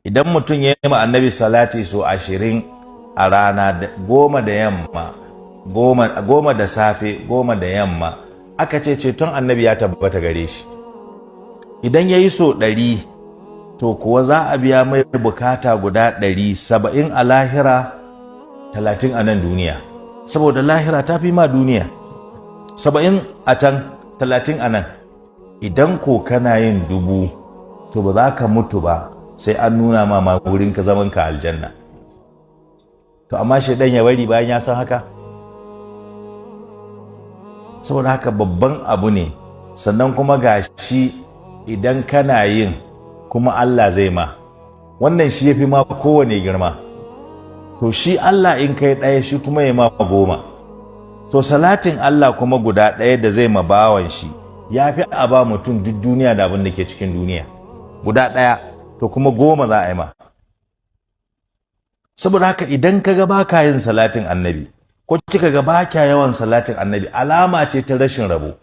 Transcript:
Idan mutum ya yi ma Annabi salati so 20 a rana, 10 da yamma, 10 da safe, 10 da yamma, aka ce ceton Annabi ya tabbata gare shi. Idan ya yi so 100, to kuwa za a biya mai bukata guda 100, 70 a lahira, 30 a nan duniya, saboda lahira ta fi ma duniya. 70 a can, 30 a nan. Idan ko kana yin 1000, to ba za ka mutu ba sai an nuna ma wurin ka zaman ka aljanna. To amma shaidan ya bari bayan ya san haka? Saboda haka babban abu ne. Sannan kuma gashi idan kana yin kuma Allah zai ma wannan, shi ya fi ma kowane girma. To shi Allah in kai ɗaya, shi kuma ya ma 10. To salatin Allah kuma guda ɗaya da zai ma bawan shi ya fi a ba mutum duk duniya da abin da ke cikin duniya guda ɗaya. To kuma 10 za a yi ma. Saboda haka idan ka ga baka yin salatin Annabi, ko kika ga ba kya yawan salatin Annabi, alama ce ta rashin rabo.